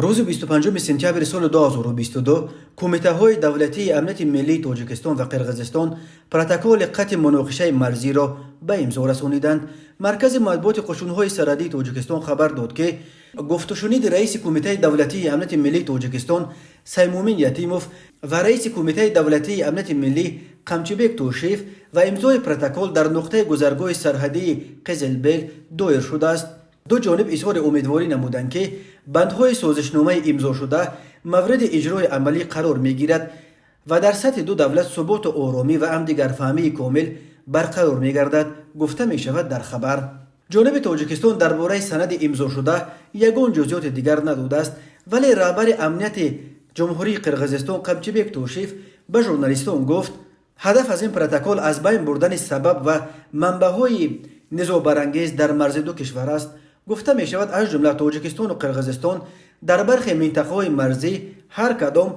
Рӯзи 25 сентябри соли 2022 кумитаҳои давлатии амнияти миллии Тоҷикистон ва Қирғизистон протоколи қатъи муноқишаи марзиро ба имзо расониданд. Маркази матбуоти қушунҳои сарҳадии Тоҷикистон хабар дод, ки гуфтушуниди раиси Кумитаи давлатии амнияти миллии Тоҷикистон Саймумин Ятимов ва раиси Кумитаи давлатии амнияти миллӣ Қамчибек Тошиев ва имзои протокол дар нуқтаи гузаргоҳи сарҳадии Қизилбел доир шудааст. Ду ҷониб изҳори умедворӣ намуданд, ки бандҳои созишномаи имзошуда мавриди иҷрои амалӣ қарор мегирад ва дар сатҳи ду давлат суботу оромӣ ва ҳамдигарфаҳмии комил барқарор мегардад, гуфта мешавад дар хабар. Ҷониби Тоҷикистон дар бораи санади имзошуда ягон ҷузъиёти дигар надодааст, вале раҳбари амнияти Ҷумҳурии Қирғизистон Қамчибек Тошиев ба журналистон гуфт, ҳадаф аз ин протокол аз байн бурдани сабаб ва манбаъҳои низобарангез дар марзи ду кишвар аст. Гуфта мешавад, аз ҷумла Тоҷикистону Қирғизистон дар бархе минтақаҳои марзӣ ҳар кадом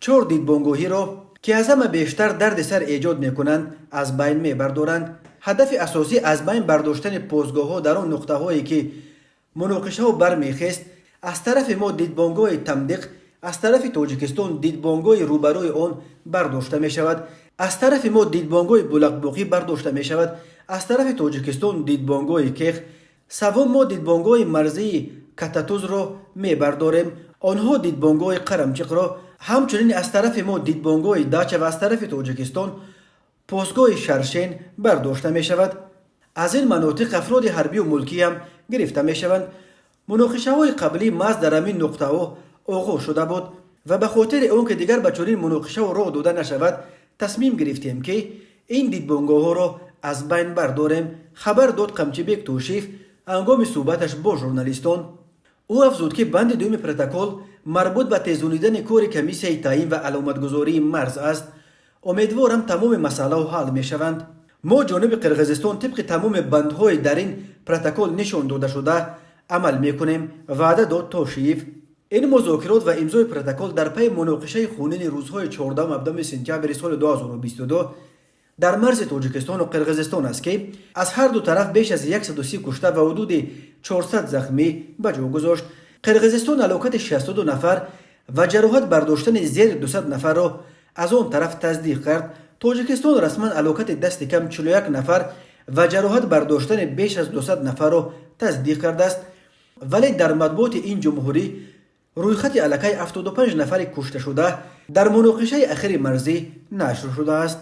чор дидбонгоҳиро, ки аз ҳама бештар дарди сар эҷод мекунанд, аз байн мебардоранд. Ҳадафи асосӣ аз байн бардоштани постгоҳҳо дар он нуқтаҳое, ки муноқишаҳо бармехест. Аз тарафи мо дидбонгоҳи Тамдиқ, аз тарафи Тоҷикистон дидбонгоҳи рӯбарӯи он бардошта мешавад. Аз тарафи мо дидбонгоҳи Булақбоғӣ бардошта мешавад, аз тарафи Тоҷикистон дидбонгоҳи Кех. Саввум, мо дидбонгоҳи марзии Кататузро мебардорем, онҳо дидбонгоҳи Қарамчиқро. Ҳамчунин аз тарафи мо дидбонгоҳи Дача ва аз тарафи Тоҷикистон постгоҳи Шаршен бардошта мешавад. Аз ин манотиқ афроди ҳарбию мулкиам гирифта мешаванд. Муноқишаҳои қаблӣ маҳз дар ҳамин нуқтаҳо оғоз шуда буд ва ба хотири он ки дигар ба чунин муноқишаҳо роҳ дода нашавад, тасмим гирифтем, ки ин дидбонгоҳҳоро аз байн бардорем, хабар дод Қамчибек Тошиев ҳангоми суҳбаташ бо журналистон. Ӯ афзуд, ки банди дуюми протокол марбут ба тезонидани кори комиссияи таъин ва аломатгузории марз аст. Умедворам, тамоми масъалаҳо ҳал мешаванд. Мо ҷониби Қирғизистон тибқи тамоми бандҳои дар ин протокол нишон додашуда амал мекунем, ваъда дод Тошиев. Ин музокирот ва имзои протокол дар пайи муноқишаи хунини рӯзҳои 14-17 сентябри соли 2022 дар марзи Тоҷикистону Қирғизистон аст, ки аз ҳар ду тараф беш аз 130 кушта ва ҳудуди 400 захмӣ ба ҷо гузошт. Қирғизистон ҳалокати 62 нафар ва ҷароҳат бардоштани зери 200 нафарро аз он тараф тасдиқ кард. Тоҷикистон расман ҳалокати дасти кам 41 нафар ва ҷароҳат бардоштани беш аз 200 нафарро тасдиқ кардааст, вале дар матбуоти ин ҷумҳурӣ рӯйхати аллакай 75 нафари кушташуда дар муноқишаи ахири марзӣ нашр шудааст.